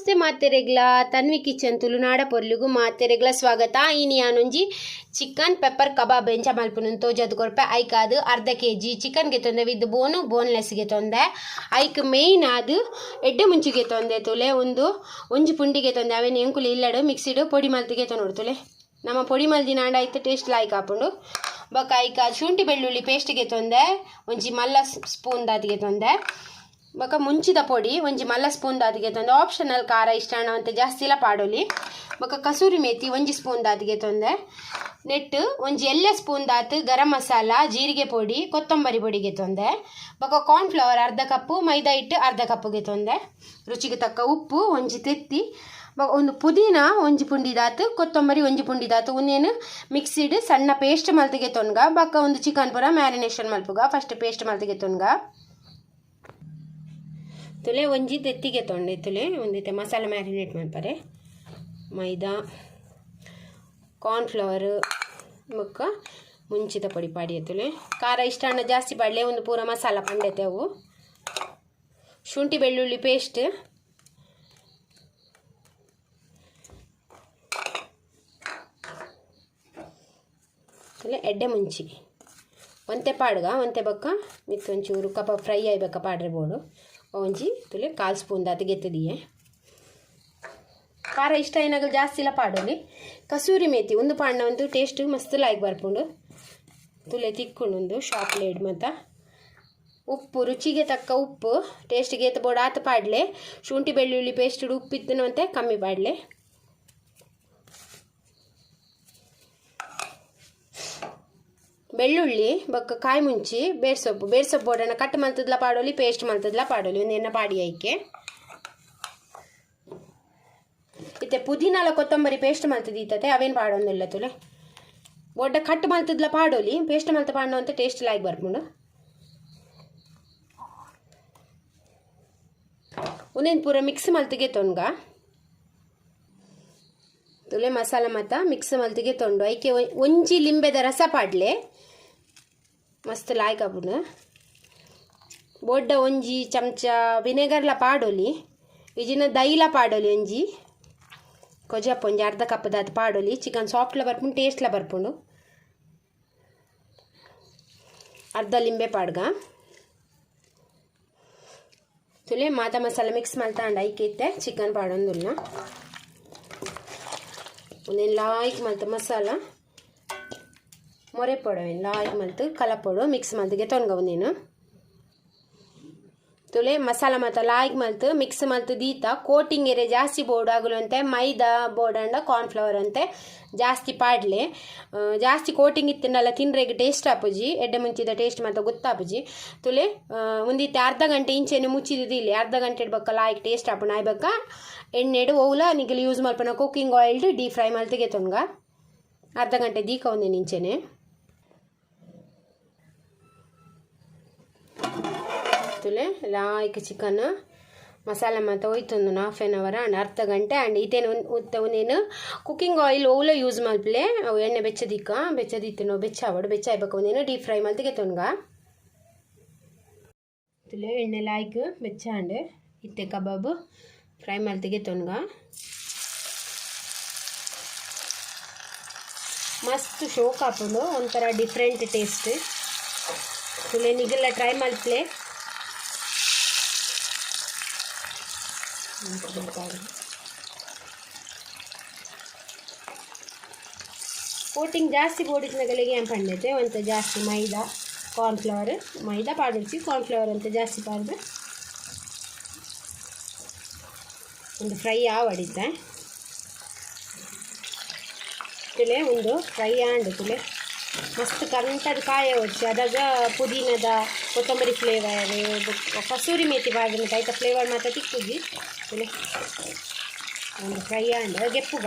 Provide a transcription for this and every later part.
Namaste ಮಾತೆರೆಗ್ಲ, Tanvi kitchen ತುಳುನಾಡ ಪೊರ್ಲುಗು ಮಾತೆರೆಗ್ಲ ಸ್ವಾಗತ. ಇನಿ ಯಾನೊಂಜಿ ಚಿಕನ್ ಪೆಪ್ಪರ್ ಕಬಾಬ್ ಎಂಚ ಮಲ್ಪುನು ತೋಜಾದ್ ಕೊರ್ಪೆ. ಐಕಾದ್ ಅರ್ಧ ಕೆಜಿ ಚಿಕನ್ ಗೆತೊಂದೆ, ವಿತ್ ಬೋನು ಬೋನ್ಲೆಸ್ ಗೆತೊಂದೆ. ಐಕ್ ಮೇಯ್ನ್ ಆದ್ ಎಡ್ಡೆ ಮುಂಚಿ ಗೆತೊಂದೆ ತುಲೆ. ಉಂದು ಒಂಜಿ ಪುಂಡಿ ಗೆತೊಂದೆ. ಅವೆನ್ ಎಂಕುಲು ಇಲ್ಲಡ್ ಮಿಕ್ಸಿಡ್ ಪೊಡಿ ಮಲ್ತ್ ಗೆತೊನೊಡು ತುಲೆ. ನಮ ಪೊಡಿ ಮಲ್ದಿನಾಂಡ ಐತ ಟೇಸ್ಟ್ ಲಾಯ್ಕ್ ಆಪುಂಡು. ಬೊಕ ಐಕ್ ಶುಂಠಿ ಬೆಳ್ಳುಳ್ಳಿ ಪೇಸ್ಟ್ ಗೆತೊಂದೆ, ಒಂಜಿ ಮಲ್ಲ ಸ್ಪೂನ್ ದಾತ್ ಗೆತೊಂದೆ. ಬೊಕ ಮುಂಚಿದ ಪೊಡಿ ಒಂಜಿ ಮಲ್ಲ ಸ್ಪೂನ್ ದಾತ್ ಗೆತೊಂದೆ. ಆಪ್ಷನಲ್, ಖಾರ ಇಷ್ಟ ಅಂತ ಜಾಸ್ತಿಲ ಪಾಡೊಲಿ. ಬೊಕ ಕಸೂರಿ ಮೇಥಿ ಒಂಜಿ ಸ್ಪೂನ್ ದಾತ್ ಗೆತೊಂದೆ. ನೆಟ್ ಒಂಜಿ ಎಲ್ಯ ಸ್ಪೂನ್ ದಾತ್ ಗರಂ ಮಸಾಲ, ಜೀರಿಗೆ ಪೊಡಿ, ಕೊತ್ತಂಬರಿ ಪೊಡಿ ಗೆತೊಂದೆ. ಬೊಕ ಕಾರ್ನ್ ಫ್ಲವರ್ ಅರ್ಧ ಕಪ್ಪು, ಮೈದಾ ಹಿಟ್ಟು ಅರ್ಧ ಕಪ್ಪು ಗೆತೊಂದೆ. ರುಚಿಗೆ ತಕ್ಕ ಉಪ್ಪು, ಒಂಜಿ ತೆತ್ತಿ, ಬೊಕ ಒಂದು ಪುದೀನ ಒಂಜಿ ಪುಂಡಿ ದಾತ್, ಕೊತ್ತಂಬರಿ ಒಂಜಿ ಪುಂಡಿ ದಾತ್. ಉಂದೆನ್ ಮಿಕ್ಸಿಡ್ ಸಣ್ಣ ಪೇಸ್ಟ್ ಮಲ್ತ್ ಗೆತೊನ್ಗ. ಬೊಕ ಒಂದು ಚಿಕನ್ ಪೂರ ಮ್ಯಾರಿನೇಷನ್ ಮಲ್ಪುಗ. ಫಸ್ಟ್ ಪೇಸ್ಟ್ ಮಲ್ತ್ ಗೆತೊನ್ಗ. ತುಲೆ, ಒಂಜಿ ತೆತ್ತಿಗೆ ಗೆತೊಂಡೆ ತುಲೆ. ಒಂದಿತ್ತೆ ಮಸಾಲೆ ಮ್ಯಾರಿನೇಟ್ ಮಲ್ಪರೆ ಮೈದಾ, ಕಾರ್ನ್ಫ್ಲವರ್ ಬೊಕ್ಕ ಮುಂಚಿದ ಪೊಡಿ ಪಾಡಿಯ ತುಲೆ. ಖಾರ ಇಷ್ಟ ಅಣ್ಣ ಜಾಸ್ತಿ ಪಾಡಲೆ. ಒಂದು ಪೂರ ಮಸಾಲ ಪಂಡೆತೆ ಅವು. ಶುಂಠಿ ಬೆಳ್ಳುಳ್ಳಿ ಪೇಸ್ಟ್, ತುಲೆ ಎಡ್ಡೆ ಮುಂಚಿ ಒಂತೆ ಪಾಡ್ಗ, ಒಂತೆ ಬೊಕ್ಕ ಮಿತ್ತ್ ಒಂಚೂರು ಕಬಾಬ್ ಫ್ರೈ ಆಯ್ಬೇಕ ಪಾಡ್ರೆ ಬೋಡು. ಒಂಜಿ ತುಲೆ ಕಾಲು ಸ್ಪೂನ್ ದಾತ್ ಗೆತ್ತದಿಯೆ. ಖಾರ ಇಷ್ಟ ಆಯಿನಾಗಲು ಜಾಸ್ತಿ ಇಲ್ಲ ಪಾಡೊಲಿ. ಕಸೂರಿ ಮೇಥಿ ಒಂದು ಪಾಂಡ ಒಂದು ಟೇಸ್ಟ್ ಮಸ್ತ್ ಲಾಯ್ಕ್ ಬರ್ಪುಂಡು. ತುಲೆ, ತಿಕ್ಕುಂಡು ಒಂದು ಶಾಪ್ ಲೇಡ್ ಮತ. ಉಪ್ಪು ರುಚಿಗೆ ತಕ್ಕ ಉಪ್ಪು, ಟೇಸ್ಟ್ಗೆ ಏತ್ ಬೋಡು ಆತ್ ಪಾಡ್ಲೆ. ಶುಂಠಿ ಬೆಳ್ಳುಳ್ಳಿ ಪೇಸ್ಟ್ ಉಪ್ಪು ಇತ್ತನಂತೆ ಕಮ್ಮಿ ಪಾಡ್ಲೆ. ಬೆಳ್ಳುಳ್ಳಿ ಬೊಕ್ಕ ಕಾಯಿ ಮುಂಚಿ, ಬೇರ್ಸೊಪ್ಪು. ಬೇರ್ಸೊಪ್ಪು ಬೋಡಣ ಕಟ್ ಮಲ್ತದ್ಲ ಪಾಡೊಲಿ, ಪೇಸ್ಟ್ ಮಲ್ತದ್ಲ ಪಾಡೊಲಿ. ಒಂದೆನ್ನ ಪಾಡಿ ಐಕೆ. ಇತ್ತೆ ಪುದೀನಾಲ ಕೊತ್ತಂಬರಿ ಪೇಸ್ಟ್ ಮಲ್ತದೀತತೆ, ಅವೇನು ಪಾಡೊಂದಿಲ್ಲ ತುಲೆ. ಬೊಡ್ಡ ಕಟ್ ಮಲ್ತದ್ಲ ಪಾಡೊಲಿ, ಪೇಸ್ಟ್ ಮಲ್ತ ಪಾಡೋ ಅಂತ ಟೇಸ್ಟ್ ಲಾಯ್ಕ್ ಬರ್ಪುಂಡು. ಉಂದೆನ್ ಪೂರ ಮಿಕ್ಸ್ ಮಲ್ತಿಗೆ ತೊನ್ಗ. ತುಲೆ, ಮಸಾಲ ಮತ ಮಿಕ್ಸ್ ಮಲ್ತಿಗೆ ತೊಂಡು. ಐಕೆ ಒಂಜಿ ಲಿಂಬೆದ ರಸ ಪಾಡ್ಲೆ, ಮಸ್ತ್ ಲಾಯ್ಕ್ ಆಪುಂಡು. ಬೊಡ್ಡ ಒಂಜಿ ಚಮಚ ವಿನೆಗರ್ಲ ಪಾಡೊಲಿ, ಇಜಿನ ದೈಲ ಪಾಡೊಲಿ. ಒಂಜಿ ಕೊಜಪು ಒಂಜಿ ಅರ್ಧ ಕಪ್ ದಾತ್ ಪಾಡೊಲಿ. ಚಿಕನ್ ಸಾಫ್ಟ್ಲ ಬರ್ಪುಂಡು, ಟೇಸ್ಟ್ಲ ಬರ್ಪುಂಡು. ಅರ್ಧ ಲಿಂಬೆ ಪಾಡ್ಗ. ತುಲೆ, ಮಾತ ಮಸಾಲೆ ಮಿಕ್ಸ್ ಮಲ್ತಾಂಡ. ಐಕೆ ಇತ್ತೆ ಚಿಕನ್ ಪಾಡೊಂದುಲ್ಲ. ಒಂದೇನು ಲಾಯ್ಕ್ ಮಲ್ತ ಮಸಾಲ ಮೊರೆ ಪೊಡವೆ ಲಾಯ್ಕ್ ಮಲ್ತು ಕಲಪೊಡು, ಮಿಕ್ಸ್ ಮಲ್ತಿಗೆ ತೊನ್ಗ ಒಂದೇನು. ತುಲೆ, ಮಸಾಲ ಮಾತ ಲಾಯ್ಕ್ ಮಲ್ತು ಮಿಕ್ಸ್ ಮಲ್ತು ದೀತ. ಕೋಟಿಂಗ್ ಎರೆ ಜಾಸ್ತಿ ಬೋರ್ಡ್ ಆಗಲು ಅಂತೆ ಮೈದಾ ಬೋರ್ಡ್ ಅಂಡ ಕಾರ್ನ್ಫ್ಲವರ್ ಅಂತೆ ಜಾಸ್ತಿ ಪಾಡ್ಲೆ. ಜಾಸ್ತಿ ಕೋಟಿಂಗ್ ಇತ್ತಿನಲ್ಲ ತಿನ್ರೆಗ್ ಟೇಸ್ಟ್ ಆಪುಜಿ, ಎಡ್ಡೆ ಮುಂಚಿದ ಟೇಸ್ಟ್ ಮಾತ ಗೊತ್ತಾಪುಜಿ. ತುಲೆ, ಒಂದಿತ್ತೆ ಅರ್ಧ ಗಂಟೆ ಇಂಚೆನೆ ಮುಚ್ಚಿದ್ದು ಇಲ್ಲಿ. ಅರ್ಧ ಗಂಟೆ ಬೊಕ್ಕ ಲಾಯ್ಕ್ ಟೇಸ್ಟ್ ಆಪುಂಡು. ಆಯ್ ಬೊಕ್ಕ ಎಣ್ಣೆಡು ಓವುಲ ನಿಗಲ್ ಯೂಸ್ ಮಲ್ಪನ ಕುಕ್ಕಿಂಗ್ ಆಯಿಲ್ ಡೀಪ್ ಫ್ರೈ ಮಲ್ತಿಗೆ ತೊನ್ಗ. ಅರ್ಧ ಗಂಟೆ ದೀಕ ಒಂದೇನು ಇಂಚೆನೆ. ತುಲೆ, ಲಾಯ್ಕ್ ಚಿಕನ್ ಮಸಾಲೆ ಮಾತ ಹೋಯ್ತೊಂದು ಹಾಫ್ ಆನ್ ಅವರ್ ಆಂಡ್ ಅರ್ಧ ಗಂಟೆ ಆಂಡ್. ಇತೇನು ಉಂದೇನು ಕುಕ್ಕಿಂಗ್ ಆಯಿಲ್ ಓವುಲ ಯೂಸ್ ಮಲ್ಪಲೆ. ಅವು ಎಣ್ಣೆ ಬೆಚ್ಚದಿಕ್ಕ ಬೆಚ್ಚದಿತ್ತು, ಬೆಚ್ಚ ಆವಡು. ಬೆಚ್ಚ ಆಯ್ಬೇಕು ಒಂದೇನು ಡೀಪ್ ಫ್ರೈ ಮಲ್ತಿಗೆ ತೊನ್ಗ. ತುಲೆ, ಎಣ್ಣೆ ಲಾಯ್ಕ್ ಬೆಚ್ಚ ಆಂಡ್. ಇತ್ತೆ ಕಬಾಬ್ ಫ್ರೈ ಮಲ್ತಿಗೆ ತೊನ್ಗ. ಮಸ್ತ್ ಶೋಕ್ ಆಪುಂಡು, ಒಂಥರ ಡಿಫ್ರೆಂಟ್ ಟೇಸ್ಟ್. ತುಲೆ, ನಿಗಲ್ಲ ಟ್ರೈ ಮಲ್ಪ್ಲೆ. ಕೋಟಿಂಗ್ ಜಾಸ್ತಿ ಬೋಡಿತ್ನಗಲಿಗೆ ಏನು ಪಂಡೈತೆ ಒಂತ ಜಾಸ್ತಿ ಮೈದಾ, ಕಾರ್ನ್ಫ್ಲವರ್. ಮೈದಾ ಪಾಡೊಡ್ಚಿ, ಕಾರ್ನ್ಫ್ಲವರ್ ಅಂತ ಜಾಸ್ತಿ ಪಾಡ್ದು. ಒಂದು ಫ್ರೈ ಆವಡಿತ್ತೆ. ತುಲೆ, ಒಂದು ಫ್ರೈ ಆಂಡ್. ತುಲೆ, ಮಸ್ತ್ ಕರಂಟದ ಕಾಯ వచ్చಿ ಅದಾಗ ಪುದೀನದ ಕೊತ್ತಂಬರಿ ಫ್ಲೇವರ್, ಕಸೂರಿ ಮೇಥಿ ಪಾಡಿನ ಐತ ಫ್ಲೇವರ್ ಮಾತ್ರ ತಿಕ್ಕುಜಿ. ತುಲೆ, ಒಂದು ಫ್ರೈ ಆಂಡ್, ಗೆಪ್ಪುಗ.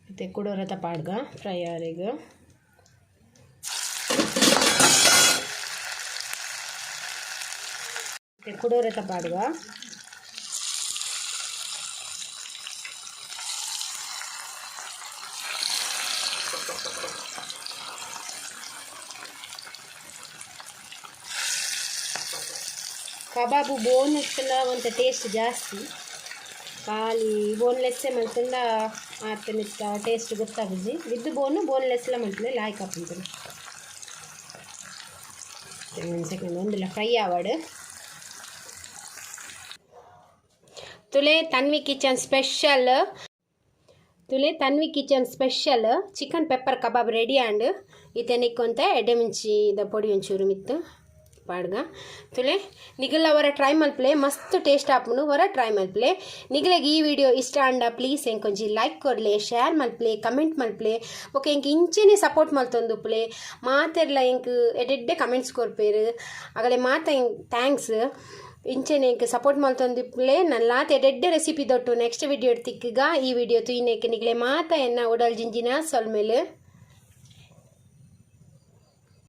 ಮತ್ತು ಕುಡೋರತ ಪಾಡ್ಗ ಫ್ರೈ ಆರೆಗ್. ಮತ್ತು ಕುಡೋರತ ಪಾಡ್ಗ. ಕಬಾಬು ಬೋನ್ ಇತ್ತಂಡ ಒಂತೆ ಟೇಸ್ಟ್ ಜಾಸ್ತಿ. ಖಾಲಿ ಬೋನ್ಲೆಸ್ಸೇ ಮಲ್ತಂಡ ಆತ್ ಮಿತ್ತ ಟೇಸ್ಟ್ ಗೊತ್ತಾಪುಜಿ. ವಿತ್ ಬೋನು ಬೋನ್ಲೆಸ್ಲ ಮಲ್ಪುಲೆ, ಲಾಯ್ಕ್ ಆಪುಂಡು. ಒಂದು ಸೆಕೆಂಡ್, ಒಂದುಲ ಫ್ರೈ ಆವಡ್. ತುಲೆ ತನ್ವಿ ಕಿಚನ್ ಸ್ಪೆಷಲ್, ತುಲೆ Tanvi kitchen special chicken pepper kebab ready and. ಇತ್ತೆ ನಿಕ್ಕೊಂತೆ ಎಡ್ಡೆ ಮುಂಚಿದ ಪೊಡಿ ಒಂಚೂರು ಮಿತ್ತು ಪಾಡ್ಗ. ತುಲೆ, ನಿಗಲ ಒರ ಟ್ರೈ ಮಲ್ಪಲೆ, ಮಸ್ತ್ ಟೇಸ್ಟ್ ಆಪುಂಡು. ಒರ ಟ್ರೈ ಮಲ್ಪಲೆ. ನಿಗಲೆಗ್ ಈ ವಿಡಿಯೋ ಇಷ್ಟ ಆಂಡ ಪ್ಲೀಸ್ ಎಂಕೊಂಜಿ ಲೈಕ್ ಕೊರ್ಲೆ, ಶೇರ್ ಮಲ್ಪಲೆ, ಕಮೆಂಟ್ ಮಲ್ಪಲೆ. ಬೊಕ ಎಂಕ್ ಇಂಚೆನೆ ಸಪೋರ್ಟ್ ಮಲ್ತೊಂದುಪ್ಪುಲೆ. ಮಾತೆರ್ಲ ಎಂಕ್ ಎಡ್ಡೆಡ್ಡೆ ಕಮೆಂಟ್ಸ್ ಕೊರ್ಪೇರು, ಅಗಲೆ ಮಾತ ಎಂಕ್ thanks. ಇಂಚೆನೆ ಎಂಕ್ ಸಪೋರ್ಟ್ ಮಲ್ತೊಂದಿಪ್ಪುಲೆ. ನಲ್ಲಾತ್ ಎಡ್ಡೆಡ್ಡೆ ರೆಸಿಪಿ ದೊಟ್ಟು ನೆಕ್ಸ್ಟ್ ವಿಡಿಯೋ ತಿಕ್ಕುಗ. ಈ ವಿಡಿಯೋ ತೂಯಿನೆಕ್ ನಿಗಲೆ ಮಾತ ಎನ್ನ ಉಡಲ್ ಜಿಂಜಿನ ಸೊಲ್ಮೆಲು.